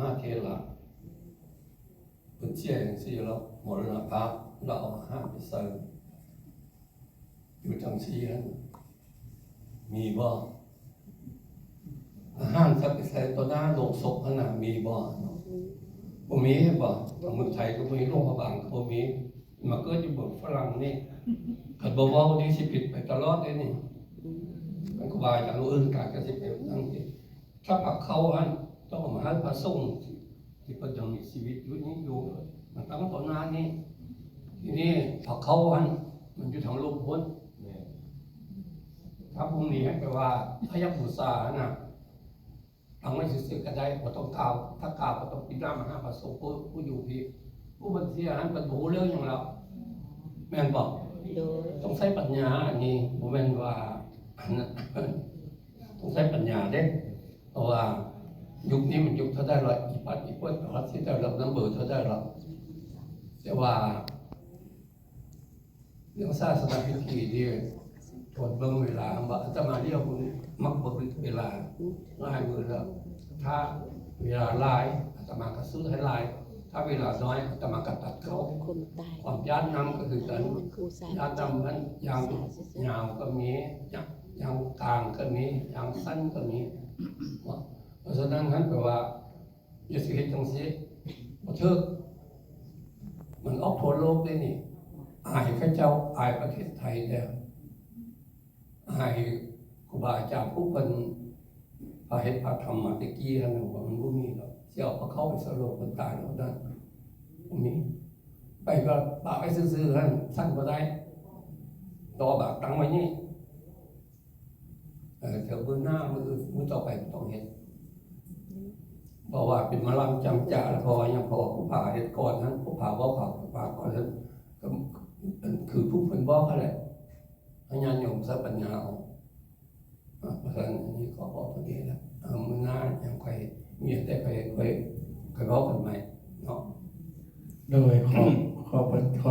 ມະເຖລະ ເພິ່ນເສຍຈັ່ງຊີ້ແລ້ວ ມໍລະນະພາບ ລາວເອົາອາຫານໄປໃສ່ຢູ່ຈັ່ງຊີ້ຫັ້ນ ມີບໍ່? ອາຫານຈະໄປໃສ່ຕໍ່ໜ້າໂລງສົບຫັ້ນນະ ມີບໍ່? ບໍ່ມີ ເຫັນບໍ່? ທາງເມືອງໄທກໍບໍ່ມີ ຫຼວງພະບາງກໍບໍ່ມີ ມາເກີດຢູ່ເມືອງຝຣັ່ງນີ້ ຄັນບໍ່ເວົ້ານີ້ຊິຜິດໄປຕະຫຼອດເດ້ນີ້. ຄັນຄູບາອາຈານອົງອື່ນການກໍຊິເປັນຈັ່ງຊີ້. ຖ້າພາເຂົ້າຫັ້ນ ຕ້ອງເອົາມາໃຫ້ພະສົງທີ່ ທີ່ເພິ່ນຍັງມີຊີວິດຢູ່ນີ້ຢູ່ ມາຕັ້ງຕໍ່ໜ້ານີ້. ທີນີ້ພາເຂົ້າຫັ້ນ ມັນຢູ່ທາງລຸ່ມພຸ້ນ. ຖ້າພວກນີ້ໃຫ້ແປວ່າ ຖ້າຢາກບູຊາຫັ້ນນະ ຕັ້ງໄວ້ຊື່ໆກໍໄດ້ ບໍ່ຕ້ອງກ່າວ. ຖ້າກ່າວກໍຕ້ອງປິດໜ້າມາຫາພະສົງຜູ້ ຜູ້ຢູ່ພີ້. ຜູ້ເພິ່ນເສຍຫັ້ນ ເພິ່ນບໍ່ຮູ້ເລື່ອງຫຍັງແລ້ວ ແມ່ນບໍ່? ໂດຍ ຕ້ອງໃຊ້ປັນຍາ. ອັນນີ້ບໍ່ແມ່ນວ່າ ອັນນັ້ນ ຕ້ອງໃຊ້ປັນຍາເດ້ ເພາະວ່າຍຸກນີ້ມັນຍຸກເທົ່າໃດລະ ອີປັດອີປວດ ຮອດທີ່ເທົ່າໃດລະ ນຳເບີເທົ່າໃດລະ. ແຕ່ວ່າເລື່ອງສາສະໜາພິທີນີ້ ກວດເບິ່ງເວລາ ວ່າອາດຕະມາລຽວເບິ່ງ ມັກເບິ່ງເວລາຫຼາຍມື້ແລ້ວ. ຖ້າເວລາຫຼາຍ ອາດຕະມາກໍສູ້ໃຫ້ຫຼາຍ, ຖ້າເວລານ້ອຍ ອາດຕະມາກໍຕັດເຂົ້າ. ຄວາມຍາດນຳກໍຄືກັນ, ຍາດນຳຫັ້ນຢ່າງຍາວກໍມີ, ຢ່າງກາງກໍມີ, ຢ່າງສັ້ນກໍມີ. ເພາະສະນັ້ນຫັ້ນແປວ່າ ຢ່າຊິເຮັດຈັ່ງຊີ້ ບໍ່ຖືກ. ມັນອອກທົ່ວໂລກເດ້ນີ້. ອາຍເຂົາເຈົ້າ, ອາຍປະເທດໄທແລ້ວ, ອາຍຄູບາອາຈານຜູ້ເພິ່ນພາເຮັດພາທຳມາແຕ່ກີ້ຫັ້ນ ມັນບໍ່ມີດອກ. ຊິເອົາພາເຂົ້າໄປໃສ່ໂລງ ເພິ່ນຕາຍໂລດນັ້ນ ບໍ່ມີ. ໄປກໍປະໄວ້ຊື່ໆຫັ້ນ ສັ່ນບໍ່ໄດ້. ຕໍ່ບາດຕັ້ງໄວ້ນີ້. ເອີ ຖ້າມື້ໜ້າ ມື້ອື່ນ ມື້ຕໍ່ໄປບໍ່ຕ້ອງເຮັດ. ເພາະວ່າເປັນມະລຳຈຳຈະ ເພາະວ່າຫຍັງ? ເພາະວ່າຜູ້ພາເຮັດກ່ອນຫັ້ນ ຜູ້ພາເວົ້າ ຜູ້ພາກ່ອນຫັ້ນ ກໍຄືຜູ້ເພິ່ນບອກຫັ້ນແຫຼະ. ໃຫ້ຍາດໂຍມໃຊ້ປັນຍາເອົາ. ອາ ເພາະສະນັ້ນ ອັນນີ້ຂໍບອກເທົ່ານີ້ລະ. ອາ ມື້ໜ້າຍັງຄ່ອຍມີ ແຕ່ຄ່ອຍ ຄ່ອຍ ຄ່ອຍເວົ້າກັນໃໝ່ເນາະ. ໂດຍ ຂອບ ຂອບ ຂອບ